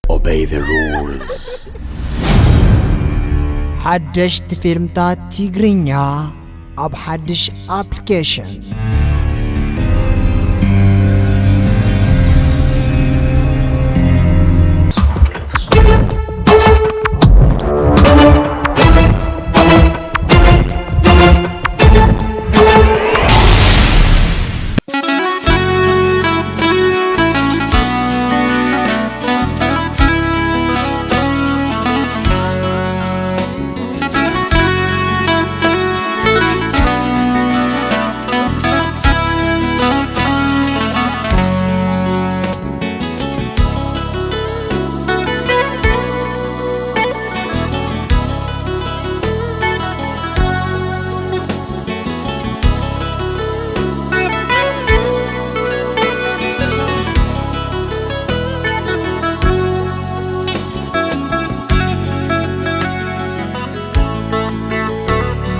Obey the rules. ሓደሽቲ ፊልምታት ትግርኛ ኣብ ሓድሽ ኣፕሊኬሽን።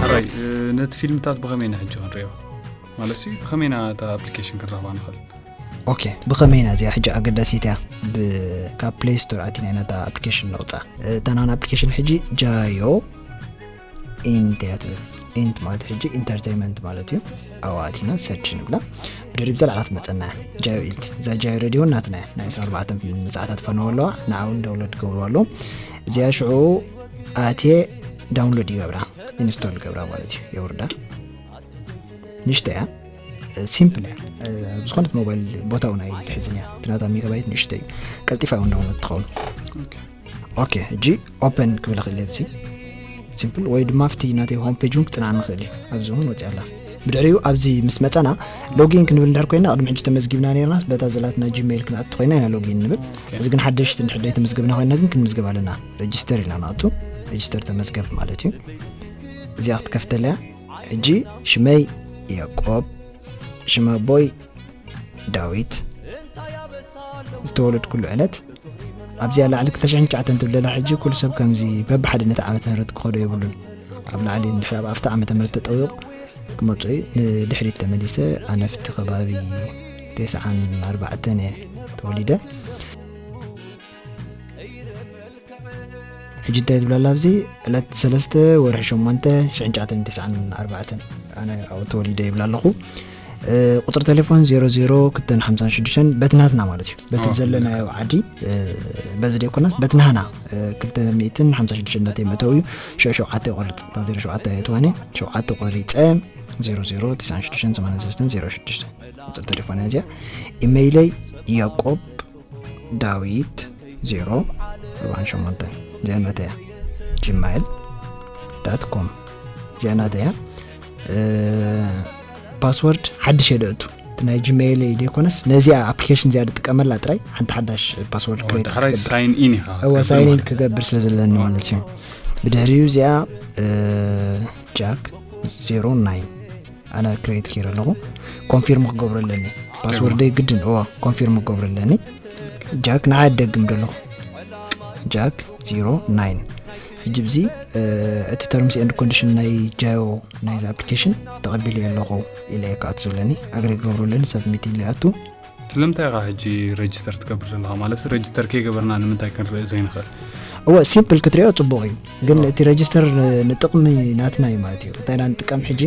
ሓራይ፣ እ፣ ነቲ ፊልምታት ብኸመይ ኢና ሕጂ ክንሪኦ? ማለት ሲ፣ ብኸመይ ኢና እታ ኣፕሊኬሽን ክንረኽባ ንኽእል? ኦኬ፣ ብኸመይ ኢና እዚኣ ሕጂ ኣገዳሲት እያ። ብ-፣ ካብ ፕሌይ ስቶር ኣቲና ኢና እታ ኣፕሊኬሽን ነውፃ። እታ ናና ኣፕሊኬሽን ሕጂ ጃዮ ኢንት እያ ትብል። ኢንት ማለት ሕጂ ኢንተርቴይንመንት ማለት እዩ። ኣብኣ ኣቲና ሰርች ንብላ። ብድሕሪ ብዛ ላዕላ ትመፀና እያ። ጃዮ ኢንት። እዛ ጃዮ ሬድዮ እውን ናትና እያ። ናይ ዕስራን ኣርባዕተን ሰዓታት ፈነወ ኣለዋ። ንዓ እውን ዳውንሎድ ገብሩ ኣለዉ። እዚኣ ሽዑ ኣትየ ዳውንሎድ ይገብራ። ኢንስቶል ገብራ ማለት እዩ። የውርዳ። ንእሽተይ እያ። ሲምፕል እያ። ኣብ ዝኾነት ሞባይል ቦታ እውን ኣይትሕዝን እያ። እቲ ናታ ሜጋባይት ንእሽተይ እዩ። ቀልጢፋ እውን ዳውንሎድ ትኸውን። ኦኬ። ኦኬ፣ ሕጂ ኦፐን ክብል እኽእል እየ ብዚ። ሲምፕል፣ ወይ ድማ ኣብቲ ናተይ ሆም ፔጅ እውን ክጽንዓኒ ይኽእል እዩ። ኣብዚ እውን ወፂኣ ኣላ። ብድሕሪኡ ኣብዚ ምስ መጸና ሎጊን ክንብል እንድሕር ኮይና፣ ቅድሚ ሕጂ ተመዝጊብና ነይርናስ በታ ዘላትና ጂሜይል ክንኣቱ ኮይና ኢና ሎጊን ንብል። ኦኬ። እዚ ግን ሓደሽቲ እንድሕር ዘይተመዝገብና ኮይና ግን ክንምዝገብ ኣለና። ሬጅስተር ኢልና ንኣቱ። ሬጅስተር ተመዝገብ ማለት እዩ። እዚኣ ክትከፍተለያ። ሕጂ ሽመይ ያዕቆብ፣ ሽም ኣቦይ ዳዊት፣ ዝተወለድኩሉ ዕለት ኣብዚኣ ላዕሊ ክልተ ሽሕን ትሽዓተን ትብል ዘላ። ሕጂ ኩሉ ሰብ ከምዚ በብሓደ ነቲ ዓመተ ምህረት ክኸዶ የብሉን። ኣብ ላዕሊ እንድሕር ኣብ ኣፍታ ዓመተ ምህረት ተጠዊቑ ክመጾ እዩ። ንድሕሪት ተመሊሰ ኣነፍቲ ከባቢ ተስዓን ኣርባዕተን እየ ተወሊደ። ሕጂ እንታይ ትብል ኣላ ኣብዚ? ዕለት ሰለስተ ወርሒ ሸሞንተ ሽሕን ትሽዓተን ተስዓን ኣርባዕተን ኣነ ኣብኡ ተወሊደ ይብል ኣለኹ። እ፣ ቁጽሪ ቴሌፎን ዜሮ ዜሮ ክልተ ሓምሳ ሽዱሽተ በቲ ናትና ማለት እዩ። በቲ ኦ፣ ዘለናዮ ዓዲ፣ እ፣ በዚ ደይኮነስ በቲ ናህና፣ እ፣ ክልተ ሚእትን ሓምሳ ሽዱሽተ እናተይ መእተዊ እዩ። ሽዑ ሸውዓተ ይቆርጽ። እታ ዜሮ ሸውዓተ እያ እትኾነ። ሸውዓተ ቆሪጸ ዜሮ ዜሮ ተስዓን ሽዱሽተን ሰማንያን ሰለስተን ዜሮ ሽዱሽተ። ቁጽሪ ቴሌፎን እያ እዚኣ። ኢሜይለይ ያዕቆብ ዳዊት ዜሮ ኣርባዓን ሸሞንተን። እዚኣ ናተይ እያ። ጂሜይል ዳት ኮም። እዚኣ ናተይ እያ። እ፣ ፓስወርድ ሓድሽ እየ ደእቱ። እቲ ናይ ጂሜይል ደይኮነስ ነዚኣ ኣፕሊኬሽን እዚኣ ዝጥቀመላ ጥራይ ሓንቲ ሓዳሽ ፓስወርድ ኦ፣ ክሬት ዳሕራይ ክገብር። ሳይን ኢን ኢኻ እወ፣ ክትገብር ሳይን ኢን ማለት። ክገብር ስለ ዘለኒ ማለት እዩ። ብድሕሪኡ እዚኣ፣ እ፣ ጃክ ዜሮ ናይን ኣነ ክሬት ገይረ ኣለኹ። ኮንፊርም ክገብሮ ኣለኒ። ፓስወርደይ ግድን፣ እወ፣ ኮንፊርም ክገብሮ ኣለኒ። ጃክ ንዓ ደግም ደለኹ። ጃክ ዜሮ ናይን። ሕጂ ብዚ፣ እ፣ እቲ ተርምስ ኤንድ ኮንዲሽን ናይ ጃዮ ናይዚ ኣፕሊኬሽን ተቐቢለ ኣለኹ ኢለ እየ ክኣቱ ዘለኒ። ኣግሪ ክገብሮ ኣለኒ፣ ሰብሚት ኢለ ይኣቱ። ስለምንታይ ኢኻ ሕጂ ሬጅስተር ትገብር ዘለኻ? ማለት ሬጅስተር ከይገበርና ንምንታይ ክንርኢ ዘይንኽእል? እወ፣ ሲምፕል ክትሪኦ ጽቡቕ እዩ፣ ግን እቲ ሬጅስተር ን-፣ ንጥቕሚ ናትና እዩ ማለት እዩ። እንታይ ኢና ንጥቀም ሕጂ?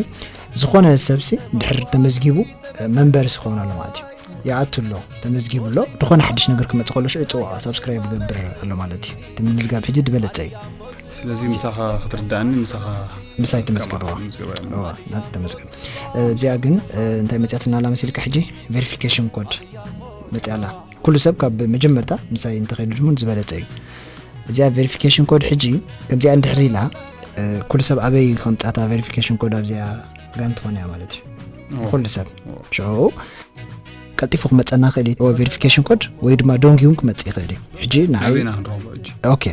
ዝኾነ ሰብሲ ድሕር ተመዝጊቡ፣ እ፣ መንበርስ ክኸውን ኣሎ ማለት እዩ። ይኣቱ ኣሎ፣ ተመዝጊቡ ኣሎ፣ ዝኾነ ሓድሽ ነገር ክመጽእ ከሎ ሽዑ ይጽውዖ፣ ሳብስክራይብ ይገብር ኣሎ ማለት እዩ። እቲ ምምዝጋብ ሕጂ ዝበለጸ እዩ። ስለዚ ምሳኻ ክትርዳእኒ፣ ምሳኻ ምሳይ ተመዝገበዋ። ተመዝገባ እያ። እዋ፣ ናት ተመዝገብ። እ፣ እዚኣ ግን፣ እ፣ እንታይ መጽያትና ኣላ መሲልካ ሕጂ? ቬሪፊኬሽን ኮድ መጽያ ኣላ። ኩሉ ሰብ ካብ መጀመርታ ምሳይ እንተኸይዱ ድሙን ዝበለጸ እዩ። እዚኣ ቬሪፊኬሽን ኮድ ሕጂ ከምዚኣ እንድሕር ኢላ፣ እ፣ ኩሉ ሰብ ኣበይ ከምጻታ ቬሪፊኬሽን ኮድ ኣብዚኣ ጋን ትኾን እያ ማለት እዩ። ኦ። ኩሉ ሰብ። ኦ። ሽዑ ቀልጢፉ ክመጸና ክእል እዩ። ኦ፣ ቬሪፊኬሽን ኮድ ወይ ድማ ዶንጊ እውን ክመጽእ ይኽእል እዩ። ሕጂ ንዓይ ኣበይና ክንረኽቦ ሕጂ? ኦኬ።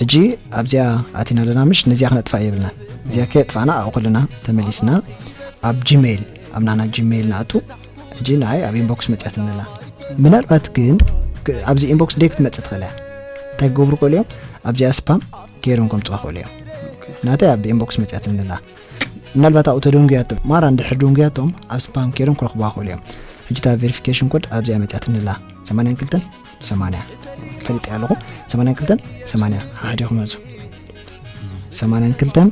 ሕጂ ኣብዚኣ ኣቲና ኣለና ምሽ? ነዚኣ ክነጥፋ የብልናን። እዚኣ ከየጥፋእና ኣብኡ ከለና ተመሊስና ኣብ ጂሜይል፣ ኣብ ናና ጂሜይል ንኣቱ። ሕጂ ንዓይ ኣብ ኢንቦክስ መጽያትኒ ኣላ። ምናልባት ግን ክ-፣ ኣብዚ ኢንቦክስ ደይ ክትመጽእ ትኽእል እያ። እንታይ ክገብሩ ክእሉ እዮም? ኣብዚኣ ስፓም ገይሮም ከምጽዋ ክእሉ እዮም። ኦኬ። ናተይ ኣብ ኢንቦክስ መጽያትኒ ኣላ። ምናልባት ኣብኡ ተደንጉያቶም፣ ማራ እንድሕር ደንጉያቶም ኣብ ስፓም ገይሮም ክረኽቡዋ ክእሉ እዮም። ሕጂ እታ ቬሪፊኬሽን ኮድ ኣብዚኣ መጽያትኒ ኣላ። ሰማንያን ክልተን ሰማንያ። ፈሊጠ ኣለኹ። ሰማንያን ክልተን ሰማንያ ሓሓዲኹም መፁ። ሰማንያን ክልተን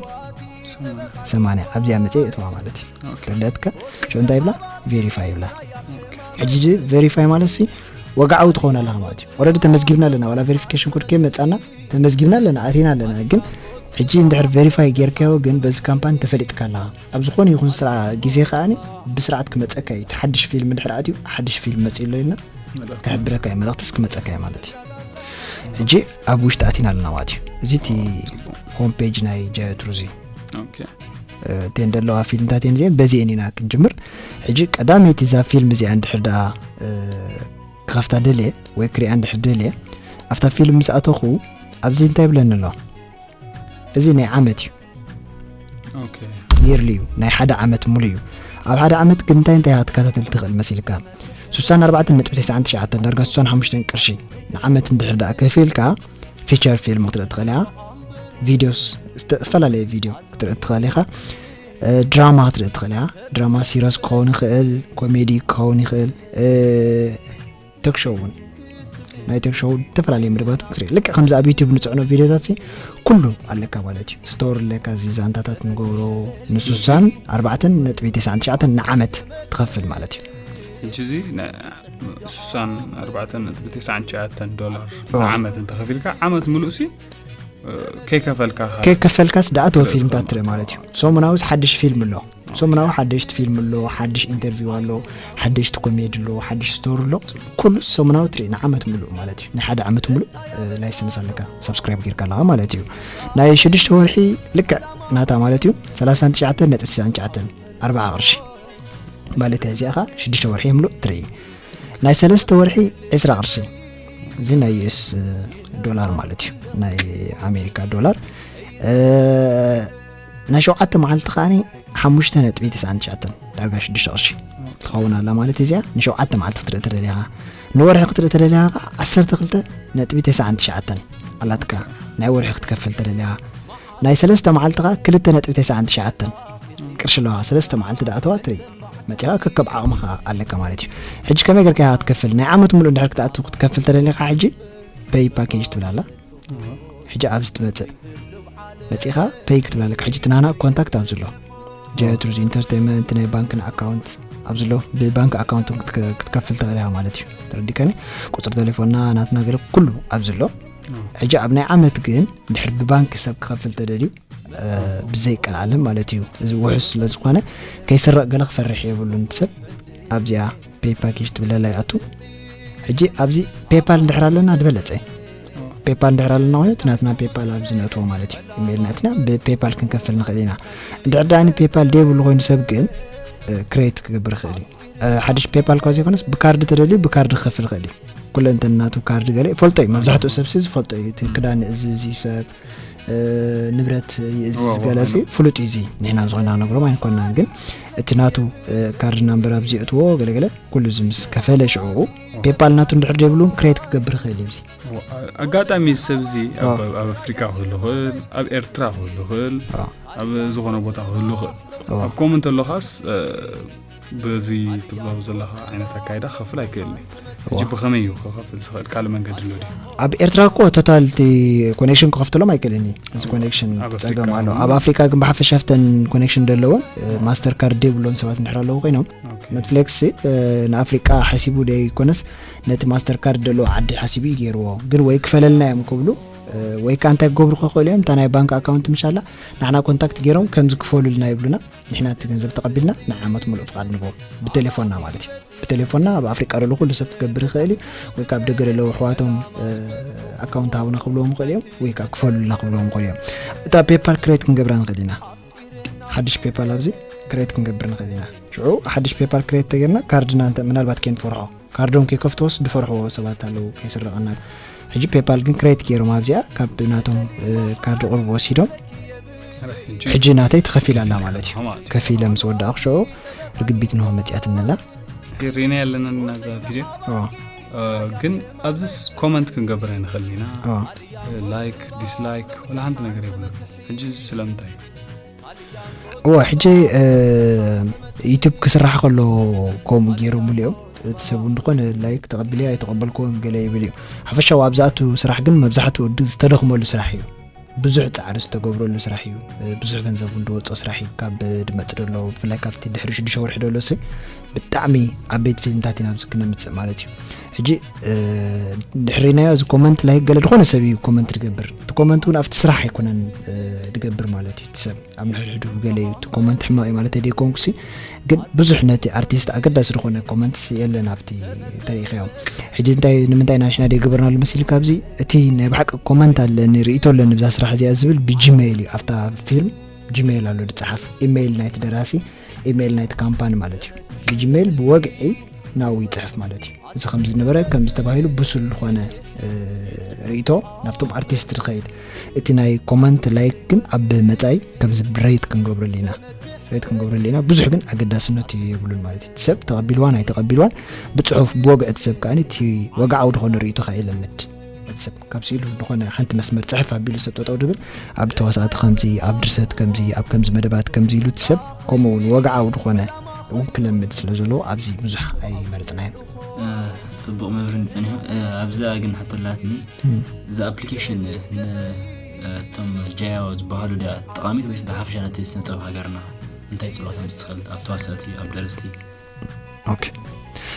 ሰማንያ ኣብዚኣ መፅእ እትዋ ማለት እዩ። ተረድኣትካ? ሽዑ እንታይ ይብላ? ቬሪፋይ ይብላ። ሕጂ ቬሪፋይ ማለት ሲ ወግዓዊ ትኸውን ኣለኻ ማለት እዩ። ኦረዲ ተመዝጊብና ኣለና። ዋላ ቬሪፊኬሽን ኮድ ከይመፃና ተመዝጊብና ኣለና፣ ኣቲና ኣለና። ግን ሕጂ እንድሕር ቬሪፋይ ጌርካዮ ግን በዚ ካምፓኒ ተፈሊጥካ ኣለኻ። ኣብ ዝኾነ ይኹን ስራ ግዜ ከኣኒ ብስርዓት ክመፀካ እዩ። እቲ ሓድሽ ፊልም እንድሕር ኣትዩ ሓድሽ ፊልም መፅኡ ኣሎ ኢልና ክሕብረካ እዩ። መልእኽትስ ክመፀካ እዩ ማለት እዩ። ሕጂ ኣብ ውሽጢ ኣቲና ኣለና ማለት እዩ። እዚ እቲ ሆም ፔጅ ናይ ጃዮ ትሩዚ ኦኬ እተን ዘለዋ ፊልምታት እየን እዚአን። በዚአን ኢና ክንጅምር። ሕጂ ቀዳመይቲ እዛ ፊልም እዚኣ እንድሕር ደኣ ክኸፍታ ደልየ ወይ ክሪኣ እንድሕር ደልየ ኣብታ ፊልም ምስ ኣተኹ ኣብዚ እንታይ ይብለኒ ኣሎ? እዚ ናይ ዓመት እዩ፣ ኦኬ ይርሊ እዩ፣ ናይ ሓደ ዓመት ሙሉ እዩ። ኣብ ሓደ ዓመት ግን እንታይ እንታይ ክትከታተል ትኽእል መሲልካ? ስሳን ኣርባዕተን ነጥቢ ተስዓን ትሽዓተን ዳርጋ ስሳን ሓሙሽተን ቅርሺ ንዓመት እንድሕር ደኣ ከፊልካ ፊቸር ፊልም ክትርኢ ትኽእል ኢኻ። ቪዲዮስ ዝተፈላለየ ቪዲዮ ክትርኢ ትኽእል ኢኻ። ድራማ ክትርኢ ትኽእል ኢኻ። ድራማ ሲረስ ክኸውን ይኽእል፣ ኮሜዲ ክኸውን ይኽእል፣ ቶክ ሾው እውን ናይ ቶክ ሾው ዝተፈላለዩ መደባት ክትርኢ። ልክዕ ከምዚ ኣብ ዩቲዩብ ንፅዕኖ ቪዲዮታት ኩሉ ኣለካ ማለት እዩ። ስቶር ኣለካ፣ እዚ ዛንታታት ንገብሮ ንስሳን ኣርባዕተን ነጥቢ ተስዓን ትሽዓተን ንዓመት ትኸፍል ማለት እዩ። ሕጂ እዚ ስሳን ኣርባዕተን ነጥቢ ተስዓን ትሽዓተን ዶላር ንዓመት እንተኸፊልካ ዓመት ምሉእ ሲ ከይከፈልካ ከይከፈልካስ ደኣ ተወ ፊልምታት ትርኢ ማለት እዩ። ሰሙናዊ ሓድሽ ፊልም ኣሎ፣ ሰሙናዊ ሓደሽቲ ፊልም ኣሎ፣ ሓድሽ ኢንተርቪው ኣሎ፣ ሓደሽቲ ኮሜዲ ኣሎ፣ ሓድሽ ስቶሪ ኣሎ። ኩሉ ሰሙናዊ ትርኢ ንዓመት ሙሉእ ማለት እዩ። ናይ ሓደ ዓመት ሙሉእ ላይሰንስ ኣለካ፣ ሳብስክራይብ ጌርካ ኣለካ ማለት እዩ። ናይ ሽዱሽተ ወርሒ ልክዕ ናታ ማለት እዩ ሰላሳን ትሽዓተን ነጥቢ ስሳን ትሽዓተን ኣርባዓ ቅርሺ ማለት እያ። እዚኣ ኸዓ ሽዱሽተ ወርሒ ሙሉእ ትርኢ። ናይ ሰለስተ ወርሒ ዕስራ ቅርሺ፣ እዚ ናይ ዩኤስ ዶላር ማለት እዩ፣ ናይ ኣሜሪካ ዶላር። ናይ ሸውዓተ መዓልቲ ከዓኒ ሓሙሽተ ነጥቢ ተስዓን ትሽዓተን ዳርጋ ሽዱሽተ ቅርሺ ትኸውን ኣላ ማለት እዚኣ። ንሸውዓተ መዓልቲ ክትርኢ ተደሊኻ፣ ንወርሒ ክትርኢ ተደሊኻ ከዓ ዓሰርተ ክልተ ነጥቢ ተስዓን ትሽዓተን ኣላትካ። ናይ ወርሒ ክትከፍል ተደሊኻ ናይ ሰለስተ መዓልቲ ከዓ ክልተ ነጥቢ ተስዓን ትሽዓተን ቅርሺ ኣለዋ። ሰለስተ መዓልቲ ደኣ ተዋ ትርኢ መፂኻ ከከብ ዓቕምኻ ኣለካ ማለት እዩ። ሕጂ ከመይ ገርካ ኢኻ ክትከፍል? ናይ ዓመት ሙሉእ እንድሕር ክትኣቱ ክትከፍል ተደሊኻ ሕጂ ፔይ ፓኬጅ ትብል ኣላ። ሕጂ ኣብዚ ትመፅእ መፂኻ ፔይ ክትብል ኣለካ። ሕጂ ትናና ኮንታክት ኣብዚ ኣሎ ጃዮ ትሩዚ ኢንተርቴንመንት ናይ ባንክን ኣካውንት ኣብዚ ኣሎ። ብባንክ ኣካውንት ክትከፍል ትኽእል ኢኻ ማለት እዩ። ተረዲከኒ? ቁፅሪ ቴሌፎንና ናትና ገለ ኩሉ ኣብዚ ኣሎ። ሕጂ ኣብ ናይ ዓመት ግን ድሕር ብባንክ ሰብ ክኸፍል ተደልዩ ብዘይ ቀልዓለም ማለት እዩ። እዚ ውሑስ ስለ ዝኾነ ከይስረቕ ገለ ክፈርሕ የብሉን እቲ ሰብ። ኣብዚኣ ፔይ ፓኬጅ ትብለላ ይኣቱ። ሕጂ ኣብዚ ፔፓል እንድሕር ኣለና ዝበለጸ። ፔፓል እንድሕር ኣለና ኮይኑ እቲ ናትና ፔፓል ኣብዚ ነእትዎ ማለት እዩ። ኢሜይል ነእትና ብፔፓል ክንከፍል ንኽእል ኢና። እንድሕር ደኣ ፔፓል ደይብሉ ኮይኑ ሰብ ግን ክሬት ክገብር ይኽእል እዩ። ሓድሽ ፔፓል እኳ ዘይኮነስ ብካርድ ተደልዩ ብካርድ ክኸፍል ይኽእል እዩ። ኩለንተን ናቱ ካርድ ገለ ይፈልጦ እዩ። መብዛሕትኡ ሰብ ሲ ዝፈልጦ እዩ። እቲ ክዳን እዚ እዚ ሰብ ንብረት እዚ ዝገለሲ ፍሉጥ እዩ። እዚ ንሕና ዝኾና ነግሮም ኣይንኮናን፣ ግን እቲ ናቱ ካርድ ናምበር ኣብዚ እትዎ ገለገለ ኩሉ እዚ ምስ ከፈለ ሽዑ ፔፓል ናቱ እንድሕር ዘይብሉ ክሬት ክገብር ይኽእል እዩ። እዚ ኣጋጣሚ እዚ ሰብ እዚ ኣብ ኣፍሪካ ክህሉ ይኽእል፣ ኣብ ኤርትራ ክህሉ ይኽእል፣ ኣብ ዝኾነ ቦታ ክህሉ ይኽእል። ኣብ ኮመንት ኣለኻስ በዚ ትብሎ ዘለኻ ዓይነት ኣካይዳ ክኸፍል ኣይክእልን እዩ። ሕጂ ብኸመይ እዩ ክኸፍል ዝኽእል? ካልእ መንገዲ ኣሎ ድዩ? ኣብ ኤርትራ እኮ ቶታል እቲ ኮኔክሽን ክኸፍትሎም ኣይክእልን እዩ። እዚ ኮኔክሽን ኣብ ኣፍሪካ ጸገም ኣሎ። እውን ኣብ ኣፍሪካ ግን ብሓፈሻ ኣብተን ኮኔክሽን ዘለወን ማስተር ካርድ ዘይብሎም ሰባት እንድሕር ኣለዉ ኮይኖም ኦኬ። ኔትፍሊክስ ንኣፍሪቃ ሓሲቡ ዘይኮነስ ነቲ ማስተር ካርድ ዘለዎ ዓዲ ሓሲቡ እዩ ገይርዎ። ግን ወይ ክፈለልና እዮም ክብሉ ወይ ከዓ እንታይ ክገብሩ ክኽእሉ እዮም? እታ ናይ ባንክ ኣካውንት ምሻላ ንዓና ኮንታክት ገይሮም ከምዚ ክፈሉልና ይብሉና። ንሕና እቲ ገንዘብ ተቐቢልና ንዓመት ሙሉእ ፍቓድ ንቦ ብቴሌፎንና ማለት እዩ። ብቴሌፎንና ኣብ ኣፍሪቃ ዘሎ ኩሉ ሰብ ክገብር ይኽእል እዩ። ወይ ካብ ደገ ዘለዉ ኣሕዋቶም ኣካውንት ሃቡና ክብልዎም ይኽእል እዮም፣ ወይ ከዓ ክፈሉልና ክብልዎም ይኽእል እዮም። እታ ፔፓል ክሬት ክንገብራ ንኽእል ኢና። ሓድሽ ፔፓል ኣብዚ ክሬት ክንገብር ንኽእል ኢና። ሽዑ ሓድሽ ፔፓል ክሬት ተገርና ካርድና እንተ ምናልባት ከይንፈርሖ ካርዶም ከይከፍትዎስ ዝፈርሕዎ ሰባት ኣለዉ ከይስረቐና። ሕጂ ፔፓል ግን ክሬት ገይሮም ኣብዚኣ ካብ ናቶም ካርድ ቁርብ ወሲዶም ሕጂ ናተይ ተኸፊላ ኣላ ማለት እዩ። ከፊለ ምስ ወዳእኩ ሽዑ ርግቢት ንሆ መፅያትኒ ኣላ። ሪና ያለና ናዛ ቪድዮ ግን ኣብዚስ ኮመንት ክንገብር ኣይንኽእል ኢና። ላይክ ዲስላይክ ወላ ሓንቲ ነገር የብለን። ሕጂ ስለምንታይ? እወ ሕጂ ዩቱብ ክስራሕ ከሎ ከምኡ ገይሮምሉ እዮም። እቲ ሰብ እውን ዝኾነ ላይክ ተቐቢለዮ ኣይተቐበልክዎን ገለ ይብል እዩ። ሓፈሻዊ ኣብ ዝኣቱ ስራሕ ግን መብዛሕትኡ ድ- ዝተደኽመሉ ስራሕ እዩ። ብዙሕ ጻዕሪ ዝተገብረሉ ስራሕ እዩ። ብዙሕ ገንዘብ እውን ዝወጾ ስራሕ እዩ። ካብ ድመጽ ደሎ ብፍላይ ካብቲ ድሕሪ ሽዱሽተ ወርሒ ደሎ ሲ ብጣዕሚ ዓበይቲ ፊልምታት ኢና ኣብዚ ክነምጽእ ማለት እዩ። ሕጂ ድሕሪናዮ እዚ ኮመንት ላይክ ገለ ዝኾነ ሰብ እዩ ኮመንት ድገብር። እቲ ኮመንት እውን ኣብቲ ስራሕ ኣይኮነን ድገብር ማለት እዩ። እቲ ሰብ ኣብ ንሕድሕዱ ገለ እዩ እቲ ኮመንት ሕማቕ እዩ ማለት ኣይደይኮንኩሲ፣ ግን ብዙሕ ነቲ ኣርቲስት ኣገዳሲ ዝኾነ ኮመንትስ የለን ኣብቲ ተሪኢኻዮ። ሕጂ እንታይ ንምንታይ ኢና ንሕና ደይገበርናሉ መሲልካ ኣብዚ እቲ ናይ ብሓቂ ኮመንት ኣለኒ ርእይቶ ኣለኒ ብዛ ስራሕ እዚኣ ዝብል ብጂሜይል እዩ ኣብታ ፊልም ጂሜይል ኣሎ ድጽሓፍ ኢሜይል ናይቲ ደራሲ ኢሜይል ናይቲ ካምፓኒ ማለት እዩ። ብጂሜይል ብወግዒ ናብኡ ይጽሕፍ ማለት እዩ። እዚ ከም ዝነበረ ከም ዝተባሂሉ ብሱል ዝኾነ ርእይቶ ናብቶም ኣርቲስት ዝኸይድ እቲ ናይ ኮመንት ላይክ ግን ኣብ መጻኢ ከምዚ ሬት ክንገብረሉ ኢና ሬት ክንገብረሉ ኢና ብዙሕ ግን ኣገዳስነት የብሉን ማለት እዩ። ሰብ ተቐቢልዋን ኣይተቐቢልዋን ብፅሑፍ ብወግዒ እቲ ሰብ ከኣ እቲ ወግዓዊ ዝኾነ ርእይቶ ከኣ የለምድ። እቲ ሰብ ካብ ስኢሉ ዝኾነ ሓንቲ መስመር ፅሕፍ ኣቢሉ ሰብ ጠጠው ድብል ኣብ ተዋሳእቲ ከምዚ ኣብ ድርሰት ከምዚ ኣብ ከምዚ መደባት ከምዚ ኢሉ እቲ ሰብ ከምኡ እውን ወግዓዊ ዝኾነ እውን ክለምድ ስለ ዘለዎ ኣብዚ ብዙሕ ኣይመረፅናዮን። ፅቡቕ መብርህ ጸኒሑ። ኣብዛ ግን ሕቶ ኣላትኒ። እዚ ኣፕሊኬሽን ንእቶም ጃያው ዝበሃሉ ድያ ጠቓሚት ወይስ ብሓፈሻ ነቲ ስነ ጥበብ ሃገርና እንታይ ጽልዋ ተምጽእ ትኽእል ኣብ ተዋሳእቲ ኣብ ደረስቲ? ኦኬ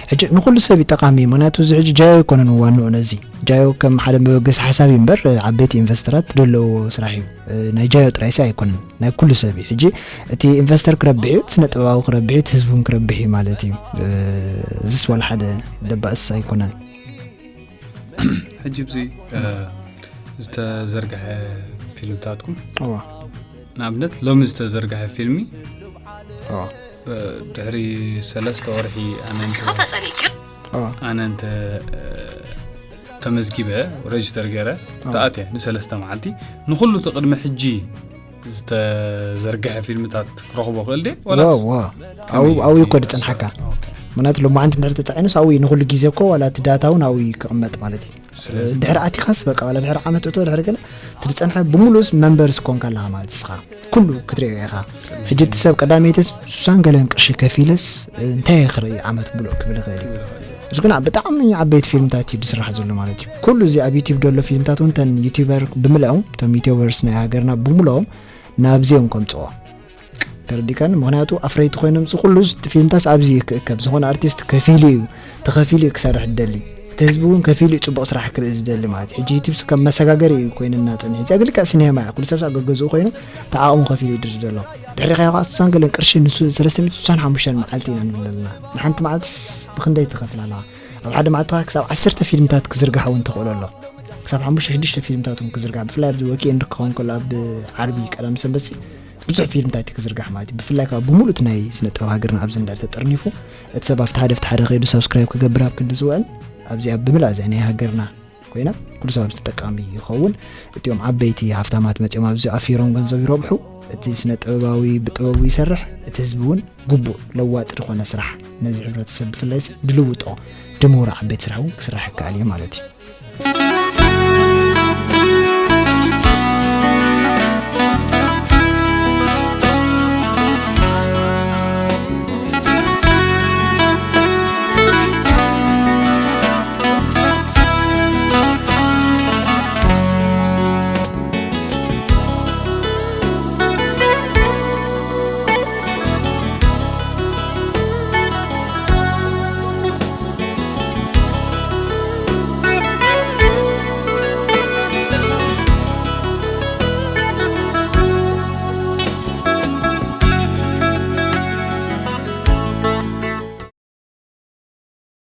ሕጂ ንኩሉ ሰብ እዩ ጠቃሚ እዩ። ምክንያቱ እዚ ሕጂ ጃዮ ኣይኮነን ዋንኡ ነዚ ጃዮ ከም ሓደ መበገሲ ሓሳብ እዩ እምበር ዓበይቲ ኢንቨስተራት ዘለዎ ስራሕ እዩ። ናይ ጃዮ ጥራይ ሲ ኣይኮነን ናይ ኩሉ ሰብ እዩ። ሕጂ እቲ ኢንቨስተር ክረብሕ እዩ፣ እቲ ስነ ጥበባዊ ክረብሕ እዩ፣ እቲ ህዝቢ እውን ክረብሕ እዩ ማለት እዩ። እዚስ ዋላ ሓደ ደባእስ ኣይኮነን። ሕጂ ብዚ ዝተዘርግሐ ፊልምታትኩም እዋ ንኣብነት ሎሚ ዝተዘርግሐ ፊልሚ እዋ ድሕሪ ሰለስተ ወርሒ ኣነንተ እዋ ኣነንተ ተመዝጊበ ረጅስተር ገይረ ተኣትየ ንሰለስተ መዓልቲ ንኩሉ እቲ ቅድሚ ሕጂ ዝተዘርግሐ ፊልምታት ክረኽቦ ክእል ድየ ዋላስ ዋ ኣብኡ እኮ ድፅንሓካ ምክንያቱ ሎማዓንቲ እንድሕር ተፃዒኑስ ኣብኡ እዩ ንኩሉ ግዜ እኮ ዋላ እቲ ዳታ እውን ኣብኡ እዩ ክቕመጥ ማለት እዩ። ድሕሪ ኣቲኻስ በቃ ዋላ ድሕሪ ዓመት እቶ ድሕሪ ገለ እቲ ዝፀንሐ ብምሉእስ መንበርስ ኮንካ ኣለኻ ማለት እስኻ ኩሉ ክትሪኦ ኢኻ። ሕጂ እቲ ሰብ ቀዳመይተስ ሱሳን ገለን ቅርሺ ከፊለስ እንታይ ክርኢ ዓመት ምሉእ ክብል ይኽእል እዩ። እዚ ግን ብጣዕሚ ዓበይቲ ፊልምታት እዩ ዝስራሕ ዘሎ ማለት እዩ። ኩሉ እዚ ኣብ ዩቲብ ዘሎ ፊልምታት እውን ተን ዩቲበር ብምልኦም እቶም ዩቲበርስ ናይ ሃገርና ብምልኦም ናብዚኦም ከምፅኦ ተረዲካኒ። ምክንያቱ ኣፍረይቲ ኮይኖም እዚ ኩሉ ፊልምታስ ኣብዚ እዩ ክእከብ። ዝኾነ ኣርቲስት ከፊሉ እዩ ተኸፊሉ እዩ ክሰርሕ ዝደሊ። እቲ ህዝቢ እውን ከፊሉ እዩ ፅቡቕ ስራሕ ክርኢ ዝደሊ ማለት እዩ። ሕጂ ዩቲብ ከም መሰጋገሪ እዩ ኮይንና ፀኒሑ። እዚኣ ግን ልክዕ ሲኔማ እያ። ኩሉ ሰብ ኣብ ገገዝኡ ኮይኑ ተዓቕሙ ከፊሉ እዩ ድርድር ዘሎ። ድሕሪ ካዮ ከዓ ስሳን ገለን ቅርሺ ንሱ ሰለስተ ሚእቲ ስሳን ሓሙሽተን መዓልቲ ኢና ንብል ዘለና። ንሓንቲ መዓልትስ ብክንደይ ትኸፍል ኣለኻ? ኣብ ሓደ መዓልቲ ከዓ ክሳብ ዓሰርተ ፊልምታት ክዝርጋሕ እውን ተኽእሎ ኣሎ። ክሳብ ሓሙሽተ ሽዱሽተ ፊልምታት እውን ክዝርጋሕ ብፍላይ ኣብዚ ወኪኤንድ ክኸውን ከሎ ኣብ ዓርቢ ቀዳም ሰንበት ብዙሕ ፊልምታት እዩ ክዝርጋሕ ማለት እዩ። ብፍላይ ከዓ ብምሉእ እቲ ናይ ስነ ጥበብ ሃገርና ኣብዚ እንድሕር ተጠርኒፉ እቲ ሰብ ኣብቲ ሓደ ኣብቲ ሓደ ከይዱ ሳብስክራይብ ክገብር ኣብ ክንዲ ዝውዕል ኣብዚኣ ብምልኣ እዚኣ ናይ ሃገርና ኮይና ኩሉ ሰብ ኣብዚ ተጠቃሚ ይኸውን። እቲኦም ዓበይቲ ሃፍታማት መፂኦም ኣብዚ ኣፊሮም ገንዘብ ይረብሑ። እቲ ስነ ጥበባዊ ብጥበቡ ይሰርሕ፣ እቲ ህዝቢ እውን ግቡእ ለዋጢ ዝኾነ ስራሕ ነዚ ሕብረተሰብ ብፍላይ ድልውጦ ድምውሮ ዓበይቲ ስራሕ እውን ክስራሕ ይከኣል እዩ ማለት እዩ።